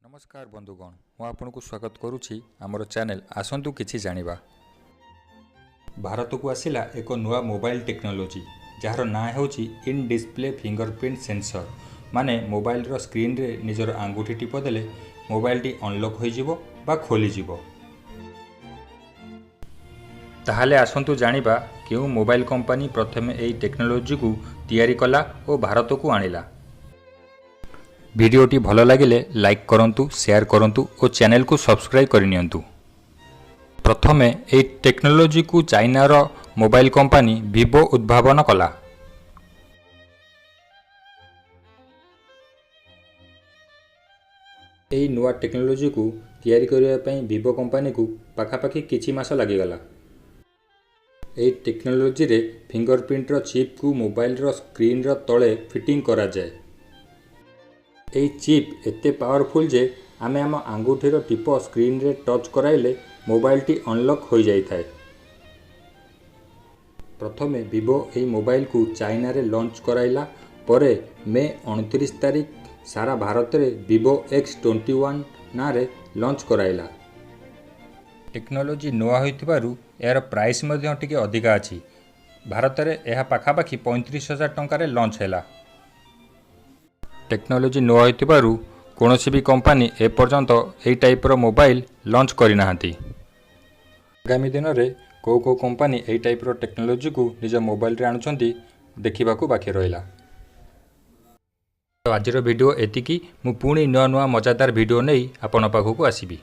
ନମସ୍କାର ବନ୍ଧୁଗଣ, ମୁଁ ଆପଣଙ୍କୁ ସ୍ୱାଗତ କରୁଛି ଆମର ଚ୍ୟାନେଲ ଆସନ୍ତୁ କିଛି ଜାଣିବା। ଭାରତକୁ ଆସିଲା ଏକ ନୂଆ ମୋବାଇଲ ଟେକ୍ନୋଲୋଜି, ଯାହାର ନାଁ ହେଉଛି ଇନ୍ ଡିସପ୍ଲେ ଫିଙ୍ଗରପ୍ରିଣ୍ଟ ସେନ୍ସର। ମାନେ ମୋବାଇଲର ସ୍କ୍ରିନରେ ନିଜର ଆଙ୍ଗୁଠି ଟିପ ଦେଲେ ମୋବାଇଲଟି ଅନଲକ୍ ହୋଇଯିବ ବା ଖୋଲିଯିବ। ତାହେଲେ ଆସନ୍ତୁ ଜାଣିବା, କେଉଁ ମୋବାଇଲ କମ୍ପାନୀ ପ୍ରଥମେ ଏହି ଟେକ୍ନୋଲୋଜିକୁ ତିଆରି କଲା ଓ ଭାରତକୁ ଆଣିଲା। ଭିଡ଼ିଓଟି ଭଲ ଲାଗିଲେ ଲାଇକ୍ କରନ୍ତୁ, ସେୟାର କରନ୍ତୁ ଓ ଚ୍ୟାନେଲକୁ ସବସ୍କ୍ରାଇବ୍ କରିନିଅନ୍ତୁ। ପ୍ରଥମେ ଏହି ଟେକ୍ନୋଲୋଜିକୁ ଚାଇନାର ମୋବାଇଲ କମ୍ପାନୀ ଭିଭୋ ଉଦ୍ଭାବନ କଲା। ଏହି ନୂଆ ଟେକ୍ନୋଲୋଜିକୁ ତିଆରି କରିବା ପାଇଁ ଭିଭୋ କମ୍ପାନୀକୁ ପାଖାପାଖି କିଛି ମାସ ଲାଗିଗଲା। ଏହି ଟେକ୍ନୋଲୋଜିରେ ଫିଙ୍ଗରପ୍ରିଣ୍ଟର ଚିପ୍କୁ ମୋବାଇଲର ସ୍କ୍ରିନ୍ର ତଳେ ଫିଟିଂ କରାଯାଏ। ଏହି ଚିପ୍ ଏତେ ପାୱାରଫୁଲ୍ ଯେ ଆମେ ଆମ ଆଙ୍ଗୁଠିର ଟିପ ସ୍କ୍ରିନ୍ରେ ଟଚ୍ କରାଇଲେ ମୋବାଇଲଟି ଅନଲକ୍ ହୋଇଯାଇଥାଏ। ପ୍ରଥମେ ଭିଭୋ ଏହି ମୋବାଇଲକୁ ଚାଇନାରେ ଲଞ୍ଚ କରାଇଲା ପରେ ମେ 29 ତାରିଖ ସାରା ଭାରତରେ ଭିଭୋ X21 ନାଁରେ ଲଞ୍ଚ କରାଇଲା। ଟେକ୍ନୋଲୋଜି ନୂଆ ହୋଇଥିବାରୁ ଏହାର ପ୍ରାଇସ୍ ମଧ୍ୟ ଟିକେ ଅଧିକା ଅଛି। ଭାରତରେ ଏହା ପାଖାପାଖି 35,000 ଟଙ୍କାରେ ଲଞ୍ଚ ହେଲା। ଟେକ୍ନୋଲୋଜି ନୂଆ ହୋଇଥିବାରୁ କୌଣସି ବି କମ୍ପାନୀ ଏପର୍ଯ୍ୟନ୍ତ ଏହି ଟାଇପ୍ର ମୋବାଇଲ ଲଞ୍ଚ କରିନାହାନ୍ତି। ଆଗାମୀ ଦିନରେ କେଉଁ କେଉଁ କମ୍ପାନୀ ଏହି ଟାଇପ୍ର ଟେକ୍ନୋଲୋଜିକୁ ନିଜ ମୋବାଇଲରେ ଆଣୁଛନ୍ତି, ଦେଖିବାକୁ ବାକି ରହିଲା। ତ ଆଜିର ଭିଡ଼ିଓ ଏତିକି। ମୁଁ ପୁଣି ନୂଆ ନୂଆ ମଜାଦାର ଭିଡ଼ିଓ ନେଇ ଆପଣଙ୍କ ପାଖକୁ ଆସିବି।